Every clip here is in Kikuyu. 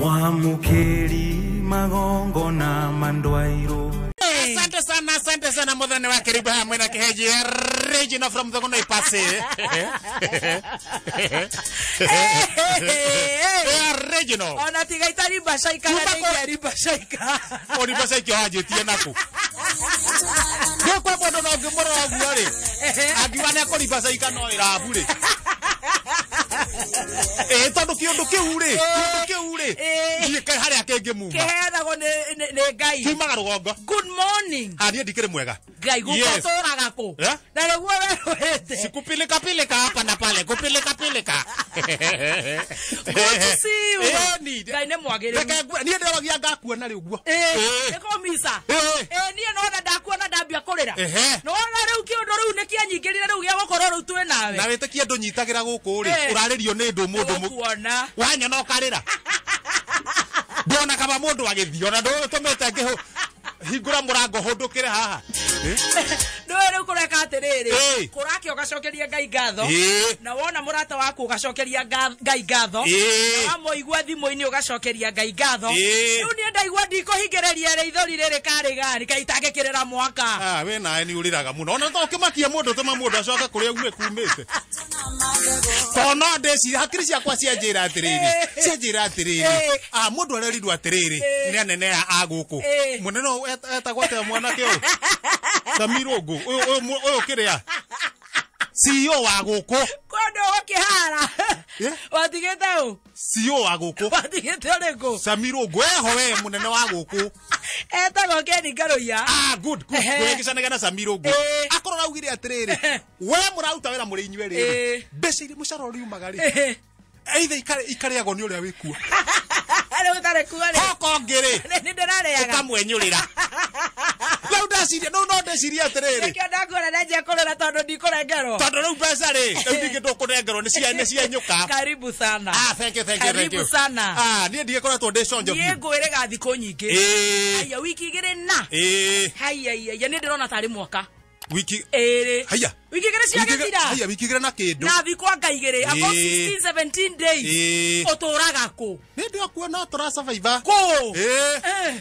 Mwamukeri magongona mandwairo. Asante sana, asante sana muthene wa karibu hamwe na kiheji Regina from the Gono Ipase. Regina. Ona tiga itari bacaika na ingeri bacaika. Ori bacaika wanjitie naku. Kwa mundu no ngimurora guo ri. Angiuga ni akori bacaika no irabu ri. Tondu kiundu kiu ri, kiundu kiu ri. Thiĩ haria kĩngĩmuma. Kĩheanagwo nĩ Ngai. Kiumaga rũgongo. Good morning. Ah, niĩ ndikĩrĩ mwega. Ngai gũkũ tũraga kũ? Na nĩguo werũhĩte. Sikupilika pilika hapa na pale, kupilika pilika. Good to see you. Ngai nĩ mwagĩrĩru. Reke niĩ ndĩroragia ngakuona rĩu guo. Nĩ kũmisa. Niĩ nona ndakuona ndambia kũrĩra. Nona rĩu kĩũndũ rĩu nĩkĩanyingĩrire rĩu gĩa gũkorwo rĩu twĩ nawe. Na wĩtĩkie ndũnyitagĩra gũkũ rĩ, ũrarĩrio nĩ ndũ mũndũ mũkuona. Wanyona ũkarĩra. Ndona kama mũndũ agĩthiĩ ona ndũtũmĩte ngĩhũ hingũra mũrango hũndũkĩre haha. Ndũĩ rĩu kũreka atĩrĩrĩ, kũrake ũgacokeria Ngai ngatho, na wona mũrata waku ũgacokeria Ngai ngatho, na wamũigua thimũ-inĩ ũgacokeria Ngai ngatho. Rĩu niĩ ndaigua ndikũhingĩrĩria rĩithori rĩrĩ karĩ gani kaĩ itangĩkĩrĩra mwaka. Ah, we nawe nĩ ũrĩraga mũno. Ona to ũkĩmakia mũndũ tũma mũndũ acoke kũrĩa kumĩte. To no ndĩciria hakiri ciakwa cianjĩra atĩrĩrĩ, cianjĩra atĩrĩrĩ, ah, mũndũ arerirwo atĩrĩrĩ nĩ anene a gũkũ. Mũnene ũyũ etagwo atĩa mwanake ũyũ? Samirungu ũyũ kĩrĩa CEO wa gũkũ. Kwenda ũgũkĩhara. Watigĩte ũ? CEO wa gũkũ. Watigĩte ũrĩkũ? Samirungu eho we mũnene wa gũkũ. Etagwo Ken Ngaruiya. Ah, good, good. Kwĩgĩcanagia na Samirungu. Akorwo araugire atĩrĩrĩ, we mũraruta wĩra mũrĩ inyuĩ rĩrĩ, mbeca iria mũcara ũriumaga rĩ, either ikarĩagwo nĩ ũrĩa wĩkuo. Rĩu ũtarĩ kuo rĩ. Hoka ũngĩ rĩ, nĩ ndĩrarĩaga. Ũkamwenyũrĩra. Rĩu ndeciria, no no ndeciria atĩrĩrĩ. Nĩkĩo ndakuona ndanjia kũrĩra tondũ ndikũrengerwo. Tondũ rĩu mbeca rĩ, rĩu ningĩ ndũkũnengerwo nĩ cienyũka. Karibu sana. Ah, thank you, thank you, thank you. Karibu sana. Ah, niĩ ndigĩkoretwo ndĩ conjo biũ. Niĩ ngwĩrĩga thikũ nyingĩ. Haiya, wiki igĩrĩ na. Haiya, haiya, niĩ ndĩrona tarĩ mwaka. Wiki ĩrĩ. Haiya. Wiki igĩrĩ ciagĩthira. Haiya, wiki igĩrĩ na kĩndũ. Na thikũ anga igĩrĩ, about 16, 17 days. Ũtũraga kũ? Nĩ ndĩrakuona tũra survive. Kũ?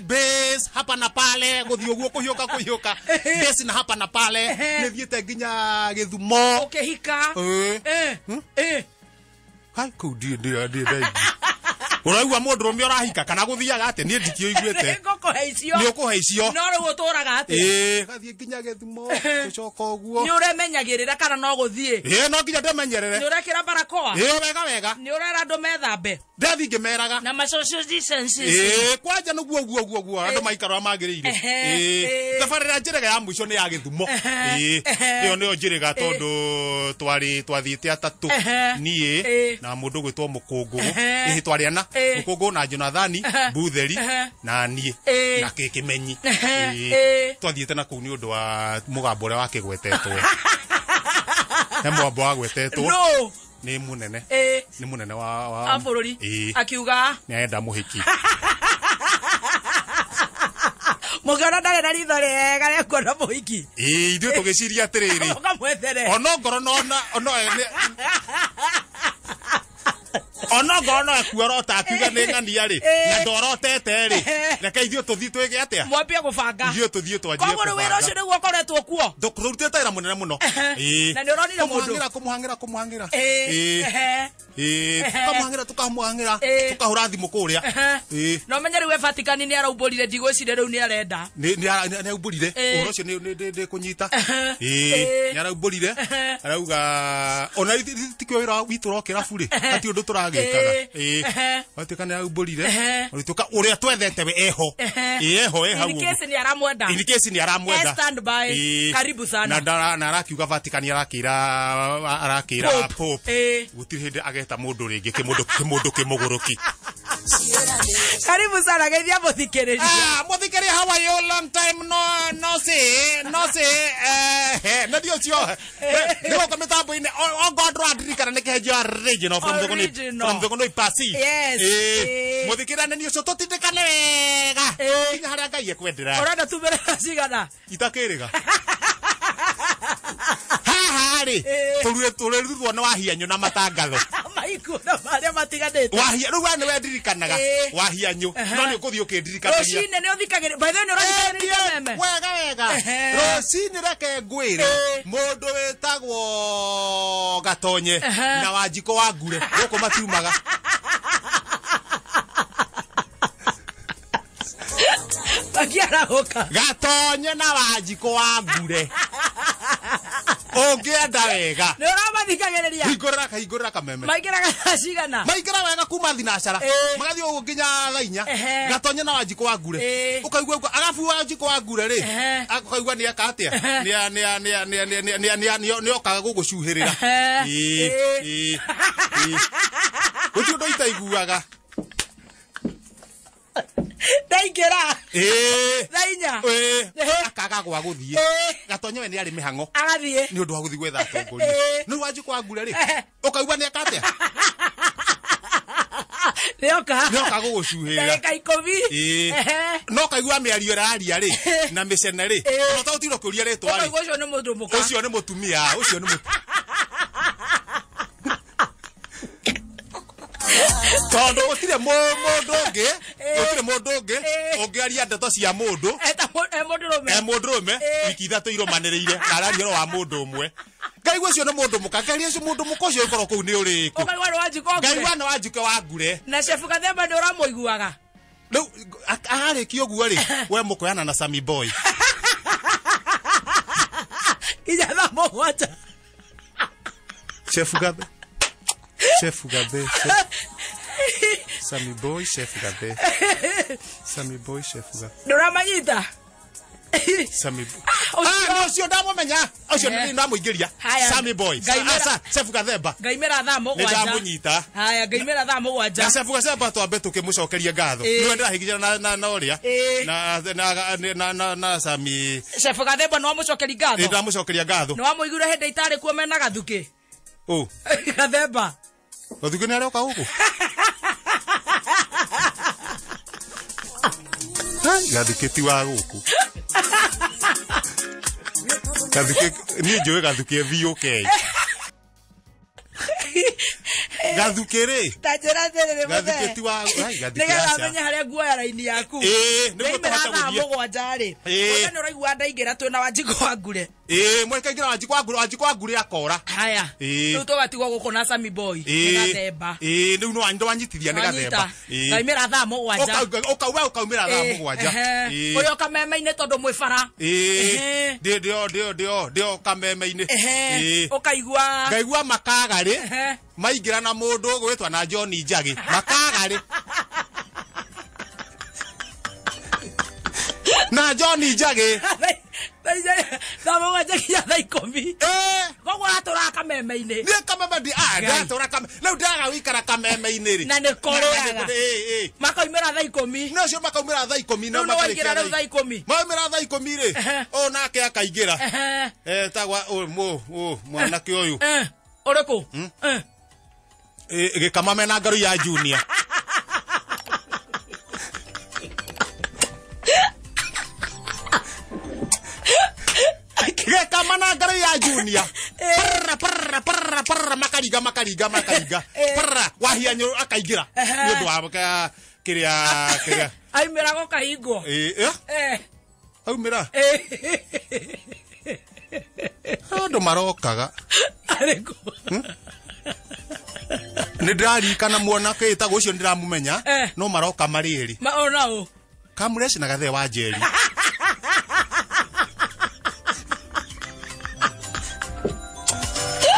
Base hapa na pale, gũthiĩ ũguo kũhiũka kũhiũka. Base na hapa na pale, nĩ thiĩte nginya Gĩthumo. Ũkĩhika. Hai, kũu ndiĩ ndaigua. Ũraigua mũndũrũme ũrahika kana gũthiaga atĩa? Niĩ ndikĩũiguĩte. Nĩngũkũhe icio. Nĩ ũkũhe icio. No rĩu ũtũraga atĩa? Gathiĩ nginya Gĩthumo, gũcoka ũguo. Nĩ ũremenyagĩrĩra kana no gũthiĩ? No nginya ndĩmenyerere. Nĩ ũrekĩra barakoa? Wega wega. Nĩ ũrera andũ methambe? Ndathiĩ ngĩmeraga. Na ma social distancing. Kwanja nĩguo ũguo ũguo ũguo andũ maikara ũrĩa magĩrĩire. Thabarĩ ĩrĩa njĩrĩga ya mũico nĩ ya Gĩthumo. Ĩyo nĩyo njĩrĩga tondũ twarĩ twathiĩte atatũ. Niĩ na mũndũ ũgwĩtwo Mũkũngũ. Twarĩ ana. Mũkũngũ na Jonathani Butheri na niĩ na Kĩmenyi. Twathiĩte na kũu nĩ ũndũ wa mũgambo ũrĩa wakĩgwetetwo. He mũgambo wagwetetwo. No. Nĩ mũnene. Nĩ mũnene wa bũrũri. Akiuga nĩ arenda mũhiki. Mũkĩona ndarĩ na ritho rĩega rĩa kuona mũhiki. Ithuĩ tũgĩciria atĩrĩrĩ. Ũkamwethere. Onongorwo onongorwo no ekuorota akiuga nĩ ng'ania rĩ, na ndorotete rĩ, reke ithuĩ tũthiĩ twĩke atĩa? Mwambie gũbanga. Ithuĩ tũthiĩ twanjie gũbanga. Koguo rĩu wĩra ũcio nĩguo ũkoretwo kuo? Tũrutĩte wĩra mũnene mũno. Na nĩ ũronire mũndũ? Kũmũhang'ĩra, kũmũhang'ĩra. Tũkamũhang'ĩra, tũkamũhang'ĩra, tũkahũra thimũ kũrĩa. Na ũmenye rĩu we Vatican nĩ araumbũrire, ndigwĩciria rĩu nĩ arenda. Nĩ araumbũrire, ũhoro ũcio nĩ kũnyita. Nĩ araumbũrire, arauga ona tikĩo wĩra witũ ũrokĩra burĩ, hatirĩ ũndũ tũragĩkaga. Watuĩka nĩ araumbũrire, ũrĩtuĩka ũrĩa twethete we eho. Eho, hau. In case nĩ aramwenda. In case nĩ aramwenda. Stand by. Karibu sana. Na arakiuga Vatican arakĩra Pope. Gũtirĩ hĩndĩ ageta mũndũ rĩngĩ kĩmũndũ kĩmũgũrũki. Karibu sana geithia mũthikĩrĩria. Ah, mũthikĩrĩria, how are you? Long time no see, no see. Na ndio ũcio. Nĩ gũkũ mĩtambo-inĩ, ongorwo ndũrandirikana nĩ kĩhenjo original from the Original. from the Ipasi. Yes. Mũthikĩrĩria nĩ ũcio tũtindĩkane wega. Nginya harĩa Ngai ekwendera. Ũrenda tumĩre cigana? Itakĩrĩga. Haha rĩ, tũrĩrutwo nĩ wahianyũ na matangatho. Maikuna marĩa matiganĩte. Wahia rĩu we nĩwe ndirikanaga. Wahianyũ. No nĩ ũkũthiĩ ũkĩndirikanagia. Rũcinĩ nĩ ũthikagĩrĩria. By the way nĩ ũrathikagĩrĩria Kameme. Wega wega. Rũcinĩ reke ngwĩre mũndũ wĩtagwo Gatonye na Wanjikũ wa Ngure gũkũ matiumaga. Makiarahũka. Gatonye na Wanjikũ wa Ngure. Ũngĩenda wega. Nĩ ũramathikagĩrĩria. Hingũrĩra Kameme. Maingĩraga thaa cigana? Maingĩra wega kuma thinacara. Magathiĩ ũguo nginya thaa inya. Gatonye na Wanjikũ wa Ngure. Ũkaigua ũguo arabu Wanjikũ wa Ngure rĩ. Ũkaigua nĩ eka atĩa? Nĩ okaga gũgũcuhĩrĩra. Ĩĩ. Gũtirĩ ũndũ itaiguaga. Ndaingĩra. Thaa inya. Akaga gwa gũthiĩ. Gatonye we nĩ arĩ mĩhang'o. Agathiĩ. Nĩ ũndũ wa gũthiĩ gwetha atongoria. Nĩ Wanjikũ wa Ngure rĩ. Ũkaigua nĩ eka atĩa? Nĩoka. Nĩoka gũgũcuhĩrĩra. Ndagĩka 10. No ũkaigua mĩario ĩraria rĩ na mĩcene rĩ. Ona ũtagũtinda ũkĩũria rĩtwa rĩ. Ũkaigua ũcio nĩ mũndũ mũka. Ũcio nĩ mũtumia, ũcio nĩ mũtumia. Tondũ gũtirĩ mũndũ ũngĩ, gũtirĩ mũndũ ũngĩ ũngĩaria ndeto cia mũndũ. Mũndũrũme. Mũndũrũme wiki ithatũ irũmanĩrĩire na araria ũhoro wa mũndũ ũmwe. Ngaigua ũcio nĩ mũndũ mũka, ngaria ũcio mũndũ mũka ũcio ũkorwo kũu nĩ ũrĩkũ. Ũkaigua nĩ Wanjikũ wa Ngure. Ngaigua nĩ Wanjikũ wa Ngure. Na Chef Gathemba nĩ ũramũiguaga. Rĩu ararĩkia ũguo rĩ, we mũkoyana na Sammy Boy. Nginya thaa mũgwanja. Chef Gathe. Chef Gathe. Sammy Boy, Chef Gathe. Sammy Boy, Chef Gathe. Ndũramanyita? Sammy Boy. Ah, ũcio ndamũmenya. Ũcio nĩ ndamũingĩria. Sammy Boy. Chef Gathemba. Ngaimĩra thaa mũgwanja. Nĩ ndamũnyita. Haya, ngaimĩra thaa mũgwanja. Na Chef Gathemba twambe tũkĩmũcokeria ngatho. Nĩwe ndĩrahĩngĩcana na ũrĩa. Na Sammy. Chef Gathemba nĩ wamũcokeria ngatho. Nĩ ndamũcokeria ngatho. Nĩ wamũiguire hĩndĩ itarĩ kuo mena Gathukĩ. Ũ. Gathemba. Gathukĩ nĩ aroka gũkũ? Gathukĩ ti wa gũkũ. Gathukĩ niĩ njũĩ Gathukĩ VOK. Gathukĩ rĩ. Ta njĩra atĩrĩrĩ mũthee. Gathukĩ ti wa Gathukĩ Nĩgetha menye harĩa nguoya raini yaku. Ĩĩ, nĩguo tũhote thaa gũthiĩ. mũgwanja rĩ. Mũthee nĩ ũraigua ndaingĩra twĩna Wanjikũ wa Ngure. Ĩĩ, mwekaingĩra Wanjikũ wa Ngure, Wanjikũ wa Ngure akora. Haya. Rĩu tũgatigwo gũkũ na Sammy Boy. Nĩ Gathemba. Ĩĩ, rĩu no wanyitithia nĩ Gathemba. Ngaimĩra thaa mũgwanja. Ũkauga ũkaumĩra thaa mũgwanja. Ũrĩ o Kameme-inĩ tondũ mwĩ bara. Ĩĩ. Ndĩ o Kameme-inĩ. Ũkaigua. Ngaigua makagarĩ. Maingĩra na mũndũ ũgwĩtwa na John Njagi. Makagarĩ. Na John Njagi. Thaa mũgwanja nginya thaa ikũmi. Koguo ũratũraga Kameme-inĩ. Niĩ Kameme ndatũra Kameme. Rĩu ndaga gũikara Kameme-inĩ rĩ. Na nĩ kũrĩaga. Makaumĩra thaa ikũmi. No ũcio makaumĩra thaa ikũmi na Rĩu nĩ waingĩra rĩu thaa ikũmi. Maumĩra thaa ikũmi rĩ. Ũyũ nake akaingĩra. Etagwa mwanake ũyũ. Ũrĩkũ? Gĩkama mena ngaru ya Junior. Gĩkama na ngaru ya Junior. Parra parra parra parra makariga makariga makariga. Parra Wahianyũ akaingĩra. Nĩ ũndũ wa kĩrĩa. Aumĩra gũkahingwo. Aumĩra. Andũ marokaga. Arĩkũ? Nĩ ndĩraririkana mwanake wĩtagwo ũcio ndĩramũmenya no maroka marĩ erĩ. Ona ũ? Kamũreci na Gathee wa Njeri.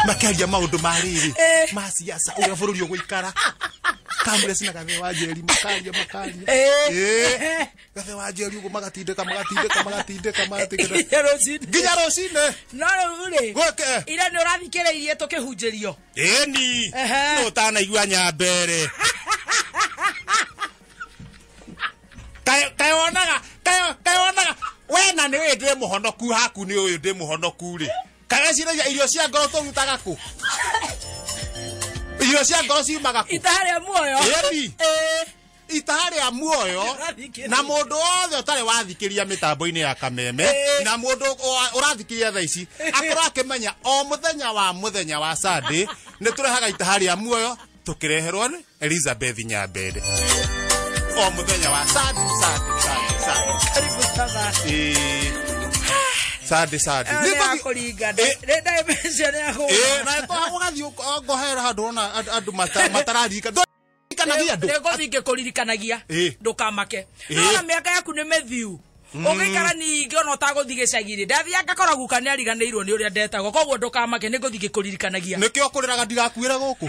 Makĩaria maũndũ ma rĩrĩ ma siasa ũrĩa bũrũri ũgũikara. Kamũreci na Gathee wa Njeri makaria. Gathee wa Njeri ũguo magatindĩka. Nginya rũcinĩ. No rĩu rĩ. Ira nĩ ũrathikĩrĩirie tũkĩhunjĩrio. Ĩni. No ũtanaigua nyambere. Kaĩ wonaga we na nĩ ũĩ ndĩ mũhonoku haku nĩ ũyũ ndĩ mũhonoku rĩ. Kaĩ weciragia irio cia ngoro tũrutaga kũ? Irio cia ngoro ciumaga kũ? Itaha rĩa muoyo. Ĩni. Itaha rĩa muoyo na mũndũ wothe ũtarĩ wathikĩria mĩtambo-inĩ ya Kameme na mũndũ ũrathikĩria thaa ici akorwo akĩmenya o mũthenya wa Sunday nĩ tũrehaga itaha rĩa muoyo Tukireherwo nĩ Elizabeth Nyambende. O muthenya wa Sunday Sunday Sunday Sunday. Karibu sana. Sunday Sunday. Nĩ yakũringa. Nĩ dimension ya kũringa. Na ũgathiĩ ngohera handũ ona andũ matararika. Ndũririkanagia andũ. Nĩngũthiĩ ngĩkũririkanagia. Ndũkamake. Nona mĩaka yaku nĩ mĩthiu. Ũgĩikara ningĩ ona ũtagũthiĩ gĩcagi-rĩ, ndathiaga ngakora guka nĩariganĩirwo nĩ ũrĩa ndetagwo. Koguo ndũkamake, nĩngũthiĩ ngĩkũririkanagia. Nĩkĩo kũrĩraga ndigakuĩre gũkũ.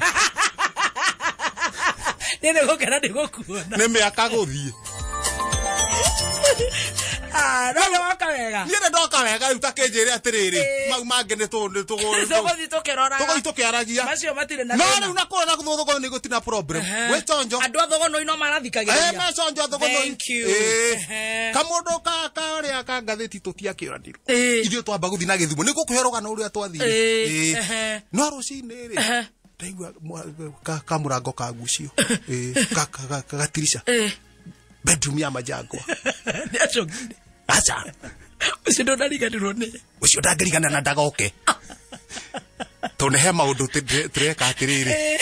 Nĩ nĩgũkena nĩgũkuona. Nĩ mĩaka gũthiĩ. No nĩ woka wega. Niĩ nĩ ndoka wega rĩu ta kĩnjĩre atĩrĩrĩ, mau mangĩ nĩ tũgũthiĩ tũkĩroraga. Tũgũthiĩ tũkĩaragia. Macio matirĩ na thĩna. No rĩu na kũrĩa na Thũgũnũi nĩ gũtirĩ na problem. Gwĩ chonjo. Andũ a Thũgũnũi no marathikagĩrĩria. Me chonjo a Thũgũnũi. Thank you. Kamũndũ karĩa ka ngathĩti tũtiakĩũranirwo. Ithuĩ twamba gũthiĩ na Gĩthumo. Nĩ ngũkũhe rũgano rũrĩa twathire. No rũcinĩ rĩ, ndaigua kamũrango kagucio. Gatirisha. Bedroom ya Majangwa. Nĩ acokire. Acha. Ũcio ndũnariganĩrwo nĩ. Ũcio ndangĩrigana na ndagoke. Tondũ he maũndũ tũreka atĩrĩrĩ.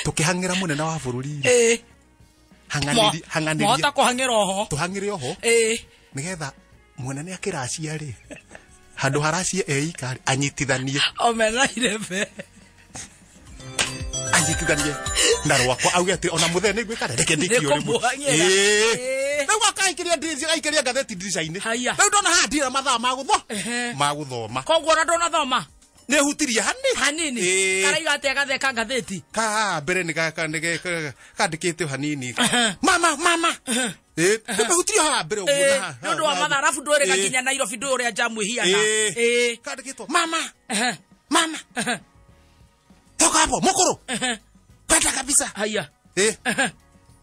Tũkĩhang'ĩra mũnene wa bũrũri. Hang'anĩria. Mwahota kũhang'ĩra oho. Tũhang'ĩre oho. Nĩgetha mũnene akĩracia rĩ, handũ haracie eika rĩ, anyitithanie. Omena irebe. Anyitithanie na rwakwa auge atĩ ona mũthee nĩ ngwĩka reke ndĩkio rĩmwe. Rĩu akaikĩria ngathĩti ndirica-inĩ. Rĩu ndona haha ndira mathaa ma gũthoma. Koguo ona ndũnathoma? Nĩ hutirie hanini. Karaiga atĩa gatheka ngathĩti? Ka mbere nĩ kandĩkĩte hanini. Mama mama. Hutirie haha mbere ũguo na. Nĩ ũndũ wa mathaa arabu ndwĩrĩga nginya Nairobi ndũĩ ũrĩa njamu ĩhiana. Kandĩkĩtwo mama. Mama. Toka hapo mokoro. Kwenda kabisa. Haya.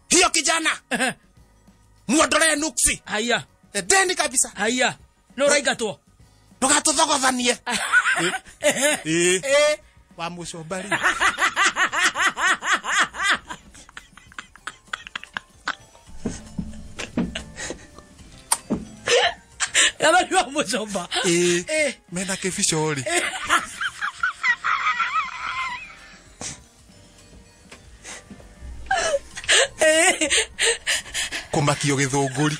Hiyo kijana. Muondolee nuksi. Haya. Deni kabisa. Haya. No raigatwo. Ndũgatũthogothanie. Wa mũcombari. Gathoni wa mũcomba. Mena kĩbico rĩ. Kũmakio gĩthũngũri.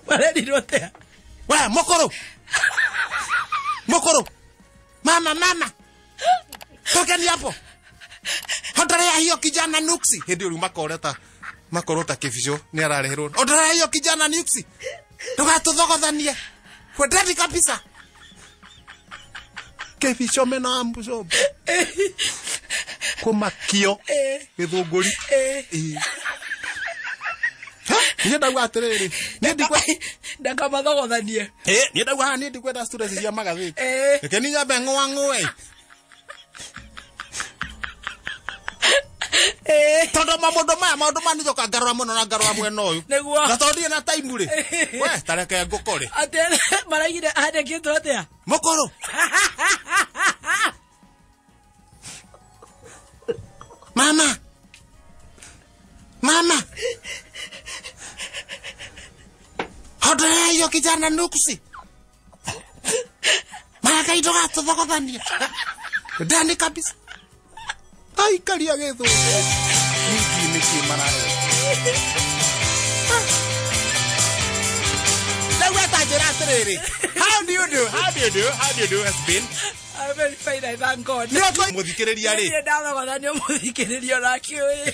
Marerirwo atĩa? We mokoro. Mokoro. Mama mama. Tokeni hapo. Ondolea hiyo kijana nuksi. Hĩndĩ ĩyo rĩu makorota kĩbico nĩ arareherwo. Ondolea hiyo kijana nuksi. Ndũgatũthogothanie. Kwendeni kabisa. Kĩbico mena mũcomba. Kũmakio gĩthũngũri. Niĩ ndauga atĩrĩrĩ, niĩ ndakamathogotanie. Niĩ ndauga haha niĩ ndikwenda students cia magathĩti. Reke niĩ nyambe ng'ũang'ũe. Tondũ maũndũ maya maũndũ maya nĩnjoka ngarũra mũno na ngarũra mwena ũyũ. Nĩguo. Na tondũ ndirĩ na time rĩ. We ta reke ngũkore. Atĩ maraigire andĩkĩtwo atĩa? Mũkũrũ. Mama. Mama. Ondolea hiyo kijana nuksi. Maraka ndũgatũthogothanie. Ndani kabisa. Aikaria gĩthũngũ. Nĩkĩ nĩkĩ mararora. Rĩu etanjĩra atĩrĩrĩ. How do you do? How do you do? How do you do has been? I'm very fine, I thank God. Mũthikĩrĩria rĩ. Niĩ ndathogothanio mũthikĩrĩria onake ũyũ.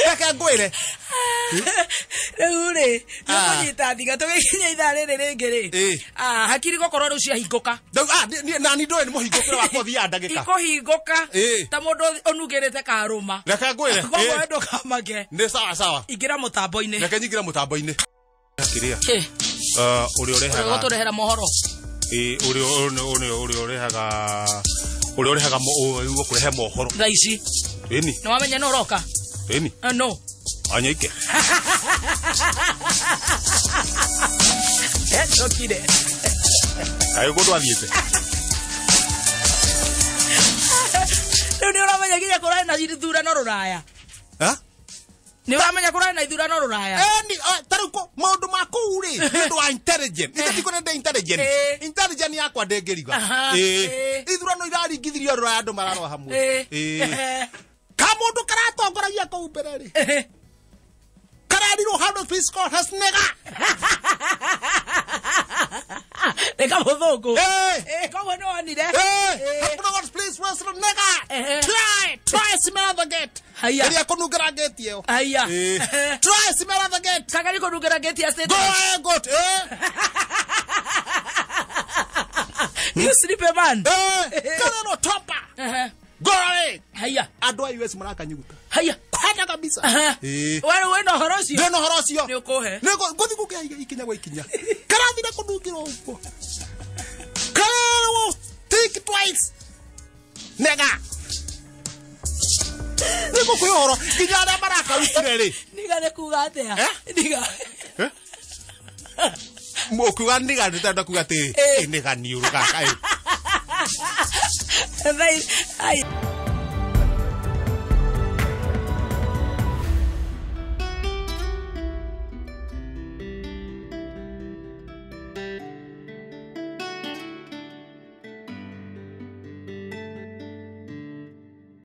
Reke ngwĩre. Rĩu rĩ, nĩũkũnyita thiga tũgĩkinya ithaa rĩrĩ rĩngĩ rĩ. Hakiri gũkorwo rĩu ciahingũka. Nani ndũĩ nĩ mũhingũkĩre wakwa ũthiaga ndagĩka. Ikũhingũka ta mũndũ ũnungĩrĩte karũma. Reke ngwĩre. Koguo we ndũkamake. Nĩ sawa sawa. Ingĩra mũtambo-inĩ. Reke nyingĩre mũtambo-inĩ. Kĩrĩa? Ũrĩa ũrehaga. Ũrĩa ũgũtũrehera mohoro. Ũrĩa ũrehaga ũrĩa ũrehaga ũkũrehe mohoro. Thaa ici. Ĩni. Nĩ wamenya nĩ ũroka? Ĩni. No. Anyaike. Ecokire. Kaĩ kũndũ athiĩte? Rĩu nĩ ũramenya nginya kũrarĩ na ithurano rũraya. Ha? Nĩ ũramenya kũrarĩ na ithurano rũraya. Eni tarĩu maũndũ ma kũu rĩ nĩ ũndũ wa intelligent. Ithe ndikwenda intelligent. Intelligent yakwa ndĩngĩriga. Ithurano iraringithirio rũraya andũ mararũa hamwe. Ka mũndũ karatongoragia kũu mbere rĩ. Kararirwo handũ fiscal has nigga. Nĩ kamũthũngũ. Koguo nĩ wonire. Hakuna please where's the nigga. Try smell the gate. Haya. Ĩrĩa kũnungĩra gate ĩyo. Haya. Try smell the gate. Kagari kũnungĩra gate ya state. Go ahead, go. You sleepy man. Karero topa. Go away. Haya. Andũ a US marakanyuguta. Haya. Kwenda kabisa. Wewe wena ũhoro ũcio. Ndĩna ũhoro ũcio. Nĩ ũkũhe. Nĩ ngũthiĩ gũkĩiga ikinya gwa ikinya. Karathire kũnungĩra ũguo. Karero think twice. Nega. Nĩ ngũkũhe ũhoro nginya arĩa marakarutire rĩ. Niga nĩ kuga atĩa? Niga. Ũkiuga niga nĩ tenda kuga atĩ nĩga niũrũ gaka. Ai.